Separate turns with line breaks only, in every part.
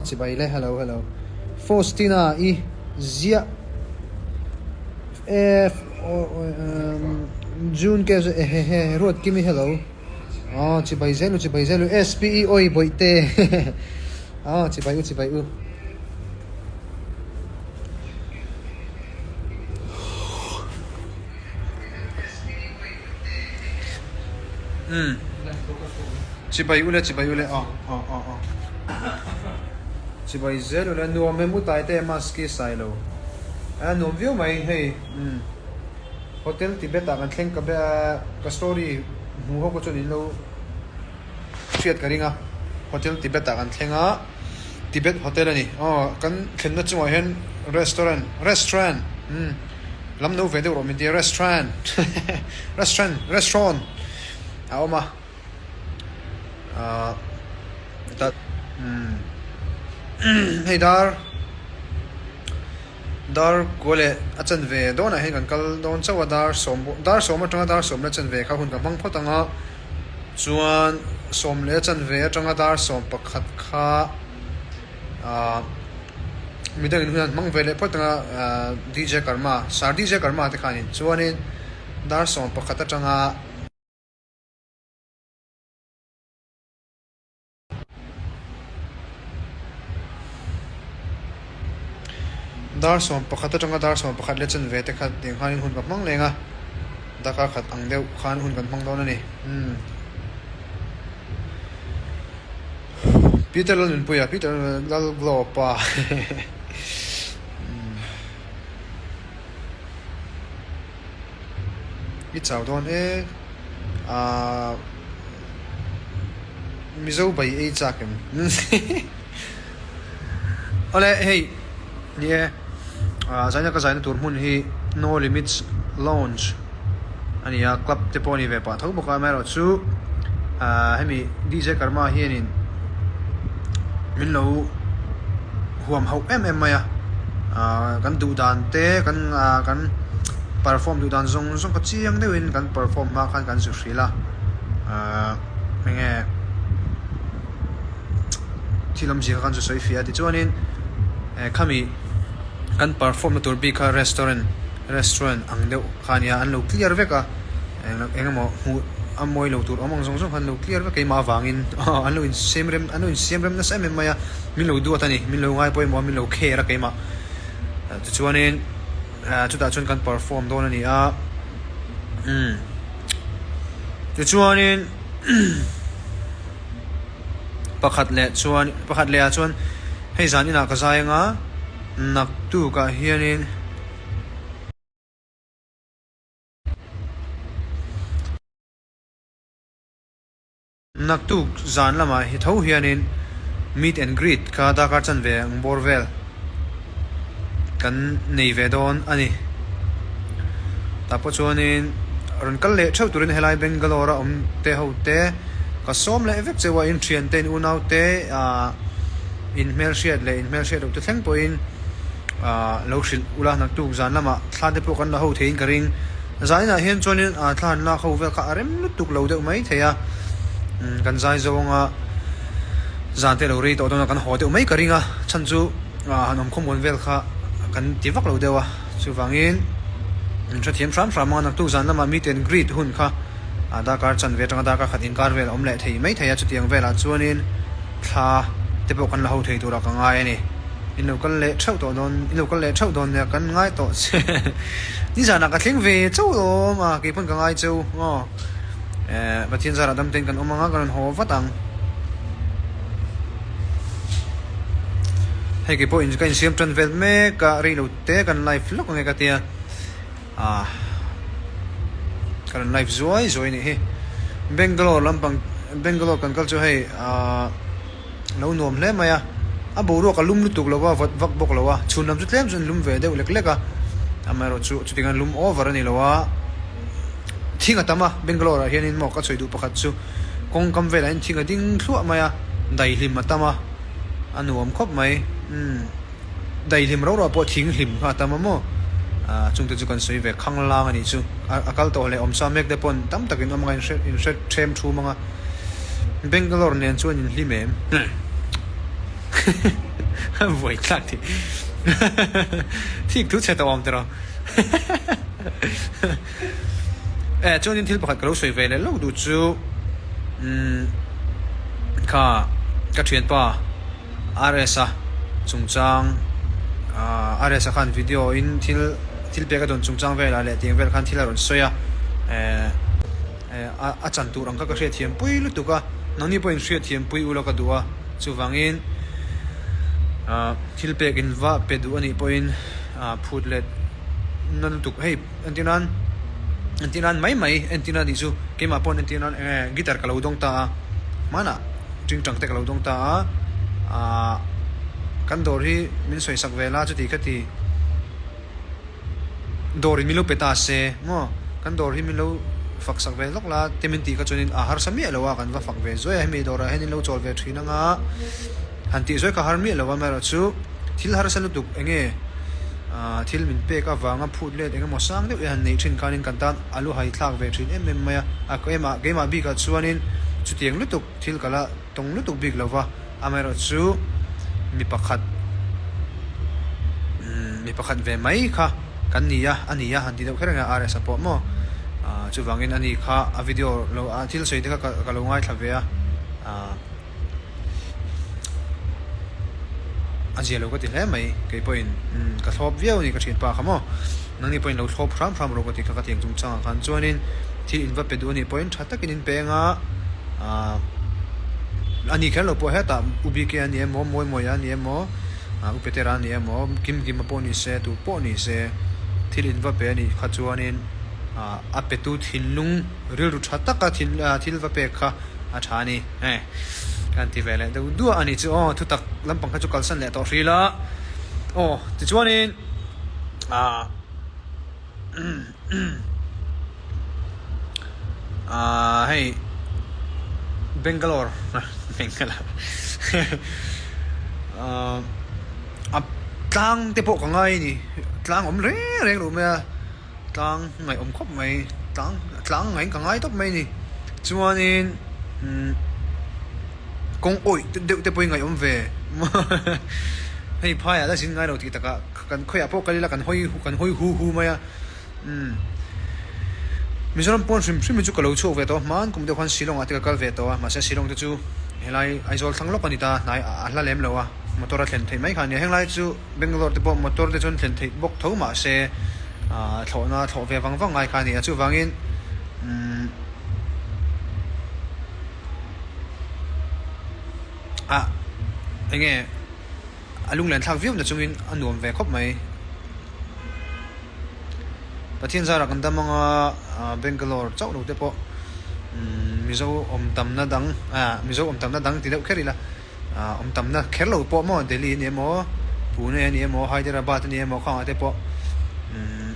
Chibai le hello hello. Faustina i ziah e June ke chu ehehe Ruatkimi hello. Aw chibai zel u chibai zel u SPE awi bawihte aw chibai u chibai u. Umm chibai ule chibai ule aw aw aw aw chibai zel ule nuam em utai te mask hi sai lo a nuam viau mai hei umm hotel Tibet ah kan thleng ka be a ka story hmuh ho pawh chuan in lo hriat ka ring a hotel Tibet ah kan thleng a Tibet hotel a ni aw kan thlenna chungah hian restaurant restaurant umm lam no ve deuh rawh min ti a restaurant restaurant restaurant a awm a ahh hetah umm hei dar dar kua leh a chanve dawnah hian kan kal dawn chauh a dar sawm dar sawm atanga dar sawm la chanve kha hun ka hmang phawt ang a chuan sawm leh a chanve atanga dar sawm pakhat kha ahh midangin hun an hmang ve leh phawt ang a ahh D J Karma sir D J Karma te khanin chuanin dar 11 atanga. Dar 11 atanga dar 11 leh chanve te kha tiang khanin hun ka hmang leng a, darkar khat ang deuh khan hun kan hmang dawn a ni. Umm. Peter Lalnunpuia, Peter Lalglawpa. Umm. I chau dawn e. Ahh. Mizo bai ei chak em? Awle hei ni e ah zaina ka zaina tur hmun hi No Limits Lounge a ni a club te pawh a ni ve pah tho bawk a amaherawhchu ah hemi DJ Karma hianin min lo huam hauh em em mai a ah kan duh dan te kan ah kan perform duh dan zawng zawng kha chiang deuhin kan perform hma khan kan zu hrilh a ah enge thil awmzia kha kan zu sawi fiah a tichuanin eh khami kan perform na tur bik kha restaurant restaurant ang deuh kha a nia an lo clear vek a eng emaw hmuh a mawi lo tur awm ang zawng zawng kha an lo clear vek keimah avangin an lo insiam rem an lo insiam rem nasa em em mai a min lo duat a ni min lo ngai pawimawh a min lo care a keimah tichuanin chutah chuan kan perform dawn a ni a umm tichuanin pakhat leh chuan pakhat leh ah chuan hei zan inah ka zai anga naktuk ah hianin. Naktuk zan lamah hi tho hianin meet and greet kha darkar chanve ang bawr vel kan nei ve dawn a ni. Tah pawh chuanin rawn kal leh theuh turin helai Bangalore a awm te ho te ka sawm leh vek cheu a, in thian te in unau te ah in hmelhriat leh in hmelhriat loh te thleng pawhin ah lo hrilh ula naktuk zan lamah thla te pawh kan la ho theiin ka ring. Zainah hian chuanin ah thla han lak ho vel kha a rem lutuk lo deuh mai thei a, umm kan zai zawnga zan te lo rei tawh dawn a kan haw deuh mai ka ring a, chhan chu ah han awm khawm vel kha kan ti vak lo deuh a, chuvangin min hrethiam hram hram ang a, naktuk zan lamah meet and greet hun kha ah darkar chanve atanga darkar khat inkar vel a awm leh thei mai thei a, chutiang velah chuanin thla te pawh kan la ho thei turah ka ngai a ni. In lo kal leh theuh tawh dawn, in lo kal leh theuh dawn nia kan ngai tawh che. Nizanah ka thleng ve chauh awm a, kei pawn ka ngai cheu aw. Eh, Pathian zarah dam ten kan awm ang a, kan rawn haw vat ang. Hei kei pawh in ka insiam tan vel mek a, rei lo te kan live lawk ange ka tia. Ah, ka rawn live zuai zuai nih hi. Bangalore lampang, Bangalore kan kal chu hei ah. Lo nuam hle mai a, a boruak a lum lutuk lo a, vawt vak bawk lo a, chhun lam chu tlem chuan lum ve deuh lek lek a, amaherawh chu chutiang hian lum over a ni lo a, thing a tam a, Bangalore ah hianin maw ka chhui duh pakhat chu kawngkam velah hian thing a ding thluah mai a, daihlim a tam a, a nuam khawp mai, umm daihlim ro ro pawh thing hlim kha a tam a maw, ah chungte chu kan sawi ve khanglang a nih chu, a kal tawh leh awmsa mek te pawn tam takin awm anga inhre them thum anga. Bangalore nen chuan in hlim em? Buai thlak thei. Thik thu chhe tawh awm tiraw. Eh chuanin thil pakhat ka lo sawi ve leh lawk duh chu umm kha ka thianpa RS-a chungchang ah RS-a khan video in thil thil pek a dawn chungchang velah leh tiang vel khan thil a rawn sawi a eh eh a chan tur ang kha ka hriatthiam pui lutuk a nangni pawhin hriatthiam pui ula ka duh a chuvangin ah thil pek in va pe duh anih pawhin ah phut let na lutuk hei entir nan entir nan mai mai entir nan tih chu keimah pawn entir nan eng nge guitar ka lo dawng ta a hmanah tingtang te ka lo dawng ta a ah kan dawr hi min sawi sak vel a chuti kha ti dawr in min lo pe ta se maw kan dawr hi min lo fak sak ve lawk la te min tih kha chuanin a harsa miah lo a kan va fak ve zuai a hemi dawrah hian in lo chawl ve thin anga han tih zuai kha har miah lo a amaherawhchu thil harsa lutuk eng nge ah thil min pek avanga phut let eng emaw sang deuh hi han neih thin khanin kan tan a lu hai thlak ve thin em em mai a a keimah keimah bikah chuanin chutiang lutuk thil ka la tawng lutuk bik lo va amaherawhchu mi pakhat mi pakhat ve mai kha kan ni a a ni a han ti deuh kher ang a RS a pawh maw ah chuvangin ani kha a video lo a thil sawi te kha ka lo ngaithla ve a ah. A zia lo ka ti hle mai, kei pawhin umm ka thlawp viau a ni ka thianpa kha maw, nangni pawhin lo thlawp hram hram rawh ka ti kha ka tiang chungchangah khan chuanin thil in va pe duh a nih pawhin tha takin in peng a, aah a ni kher lo pawh hetah U BK a ni emaw Mawi Mawia a ni emaw aah U Petera a ni emaw Kim Kima pawh ni se tu pawh ni se thil in va pe a nih kha chuanin aah a petu thinlung rilru tha taka thil va pek kha A tha a ni e. Kan ti ve leh deuh duah a ni chu aw thutak lampang kha chu kalsan leh tawh hril a aw tichuanin ah ah hei Bangalore Bangalore ah a tlang te pawh ka ngai a ni tlang awm reng reng lo mai a. Tlang ngaihawm khawp mai, tlang tlang ngaiin ka ngai tawp mai a ni. Chuanin umm kawng awih deuh te pawhin ngaihawm ve hei phaiah la zin ngai lo tih takah kan khawiah pawh kal ila kan hawi kan hawi hu hu mai a umm Mizoram pawn hrim hrim hi chu ka lo chhuak ve tawh a hman kum deuh khan Shillong ah te ka kal ve tawh a mahse Shillong te chu helai Aizawl thlang lawk a ni ta hnai a hla lem lo a motor a thlen theih mai kha a nia henglai chu Bangalore te pawh motor te chuan thlen theih bawk tho mahse ah thlawhna thlawh ve vang vang ngai kha a ni a chuvangin umm ah eng nge a lunglen thlak viau na chungin a nuam ve khawp mai Pathian zarah kan dam anga ah Bangalore chauh lo te pawh umm Mizo awm tamna dang ah Mizo awm tamna dang ti deuh kher ila. Awm tamna kher lo pawh maw Delhi a ni emaw Pune a ni emaw Hyderabad a ni emaw khangah te pawh umm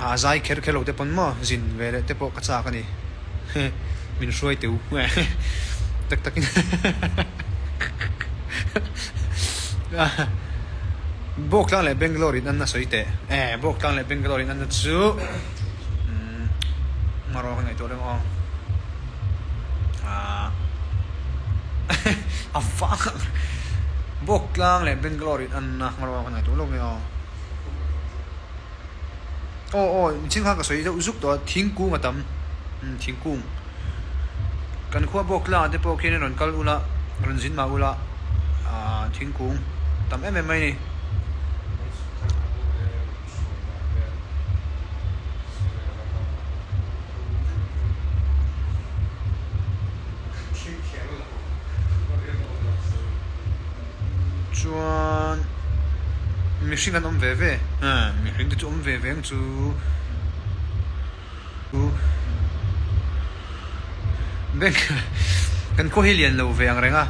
a zai kher kher lo te pawn maw zin ve leh te pawh ka chak a ni min hruai teu tak tak in Bawktlang leh Bangalore in an a sawi teh eh Bawktlang leh Bangalore in an a chu umm hmanrua ka ngaihtuah reng aw. Ahh a vang Bawktlang leh Bangalore in anna hmanrua ka ngaihtuah lawk mai aw. Aw aw michhing khan ka sawi deuh zuk tawh a thingkung a tam umm thingkung kan khua Bawktlang ah te pawh khian rawn kal ula rawn zin mah ula ahh thingkung tam em em mai a ni. Chuan mihring an awm ve ve mihring te chu awm ve ve ang chu bank kan khua hi lian lo ve ang reng a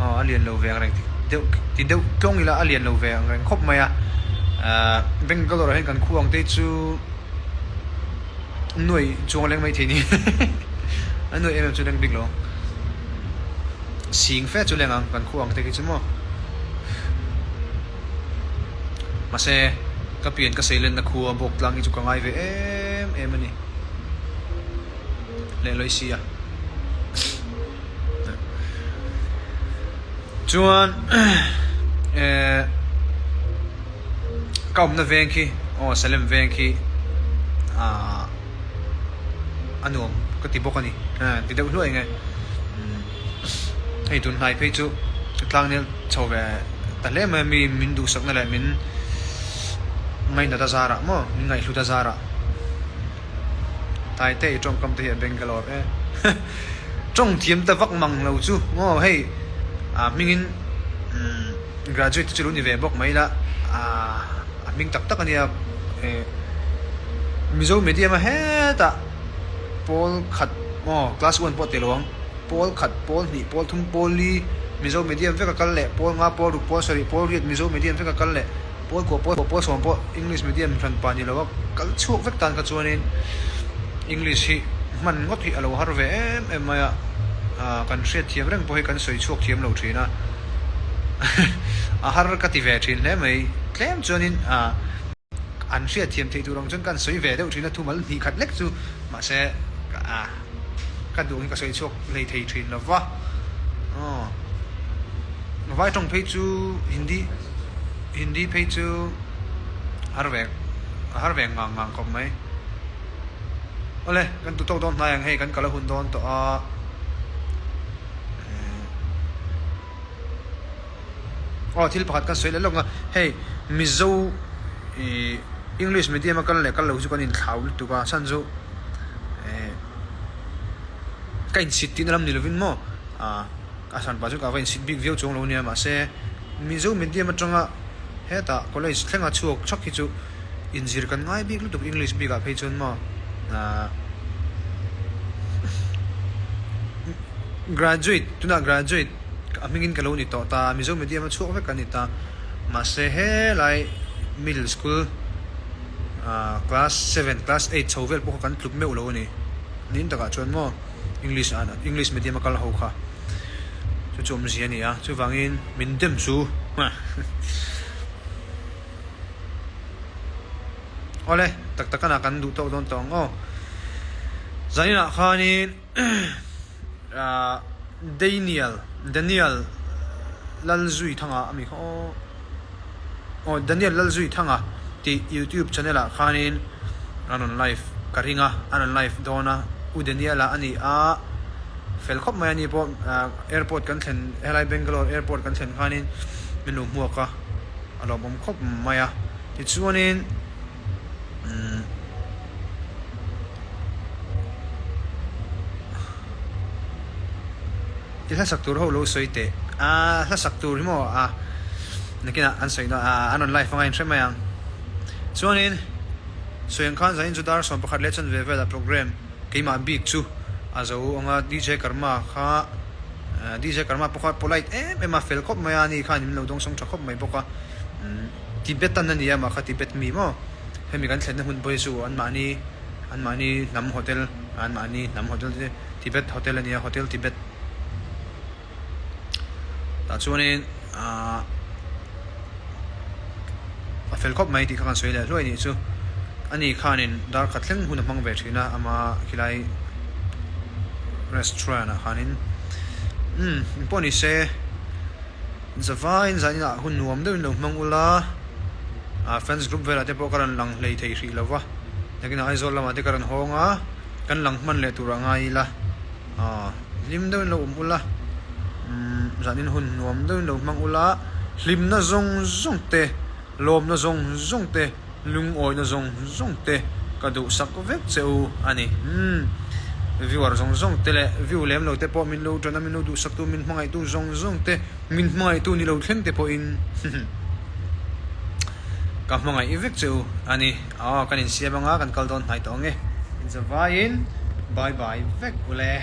aw a lian lo ve ang reng deuh ti deuh tlawng ila a lian lo ve ang reng khawp mai a ahh Bangalore ah hian kan khua ang te chu Nuaih chuang a leng mai thei ni a nuaih em em chu leng bik lo sing fe chu leng ang kan khuh ang te khi chu maw mahse ka pian ka sei lenna khua bawk tlang hi chu ka ngai ve em em a ni leh lawi sia chuan Ka awmna veng khi aw Salem veng khi ah a nuam ka ti bawk a ni ti deuh hluai nge hei tun hnai phei chu ka tlangnel chho ve ta hle mai a mi min duhsakna leh min ngainat a zarah maw min ngaihhlut a zarah Taite i tawngkam te hi a Bangalore e tawng thiam ta vak mang lo chu maw hei ah hmingin umm. Graduate te chu lo ni ve bawk mai ila, a hming tak tak a nia Mizo medium a hetah pawl khat aw class one pawh tilo ang, pawl khat, pawl hnih, pawl thum, pawl li Mizo medium vek a kal leh, pawl nga, pawl ruk, pawl sarih, pawl riat Mizo medium vek a kal leh, pawl kua, pawl pawl sawm pawh English medium hran pa ni lo a kal chhuak vek tan kha chuanin English hi hman ngawt hi a lo har ve em em mai a, kan hriatthiam reng pawh hi kan sawi chhuak thiam lo thin a. A har ka ti ve thin hle mai. Tlem chuanin an hriatthiam theih tur ang chuan ka han sawi ve deuh thin a, thumal hnih khat lek chu mahse ka duh hi ka sawi chhuak hlei thei thin lo va. Aw Vai tawng phei chu Hindi Hindi phei chu har ve a har ve ngang ngang khawp mai. Awle kan tu tawk dawn hnai ang hei kan kal a hun dawn tawh a. Aw thil pakhat kan sawi leh lawk a, hei Mizo ih English medium a kal leh kal lo chu kan inthlau lutuk a, chhan chu eh ka insit tihna lam ni lovin maw ah a hran pah chu ka va insit bik viau chuang lo nia mahse Mizo medium atanga hetah college thlenga chhuak thak hi chu inzir kan ngai bik lutuk English bikah phei chuan maw ah Graduate, tunah graduate a hmingin ka lo ni tawh ta, Mizo medium a chhuak vek ka ni ta. Mahse helai middle school ah class seven, class eight chho vel pawh kha kan tluk meuh lo a ni. Nin takah chuan maw English ah English medium a kal ho kha chu chu awmzia a ni a, chuvangin min dem chu Awle, tak tak a kan duh tawk dawn tawh ang aw. Zaninah khanin. Daniel Daniel Lalzuithanga a mi kha aw aw Daniel Lalzuithanga tih youtube channel ah khanin an rawn live ka ring a an rawn live dawn a U Daniel-a a ni a fel khawp mai a ni pawh airport kan thlen helai Bangalore airport kan thlen khanin min lo hmuak a a lawmawm khawp mai a tichuanin umm. I hla sak tur ho lo sawi teh a hla sak tur hi maw a nakinah an sawi dawn a an rawn live anga in hre mai ang chuanin sawi ang khan zanin chu dar 11 leh chanve velah program keimah bik chu a zo anga DJ Karma kha DJ Karma pawh kha polite em em a fel khawp mai a ani khan min lo dawngsawng tha khawp mai bawk a Tibetan a ni a mah kha Tibet mi maw hemi kan thlenna hmun pawh hi chu anmahni anmahni hnam hotel anmahni hnam hotel te Tibet hotel a ni a hotel Tibet tah chuanin ahh a fel khawp mai tih kha kan sawi leh hluai a nih chu ani khanin dar khat thleng hun a hmang ve thin a ama khilai restaurant ah khanin umm engpawh ni se. Zavaiin zaninah hun nuam deuhin lo hmang ula, ah fans group velah te pawh ka rawn lang hlei thei hrih lova, nakinah Aizawl lamah te ka rawn hawng a, kan lang hman leh turah ngai ila, ah hlim deuhin lo awm ula, umm zanin hun nuam deuhin lo hmang ula, hlimna zawng zawng te, lawmna zawng zawng te. Lungawina zawng zawng te ka duhsak vek che u a ni. Umm. Viewer zawng zawng te leh view lem lo te pawh min lo ṭan a, min lo duhsaktu, min hmangaihtu zawng zawng te, min hmangaihtu ni lo thleng te pawhin ka hmangaih vek che u a ni. Aw, kan insiam anga kan kal dawn hnai tawh ang e. Inzavaiin bye bye vek ule.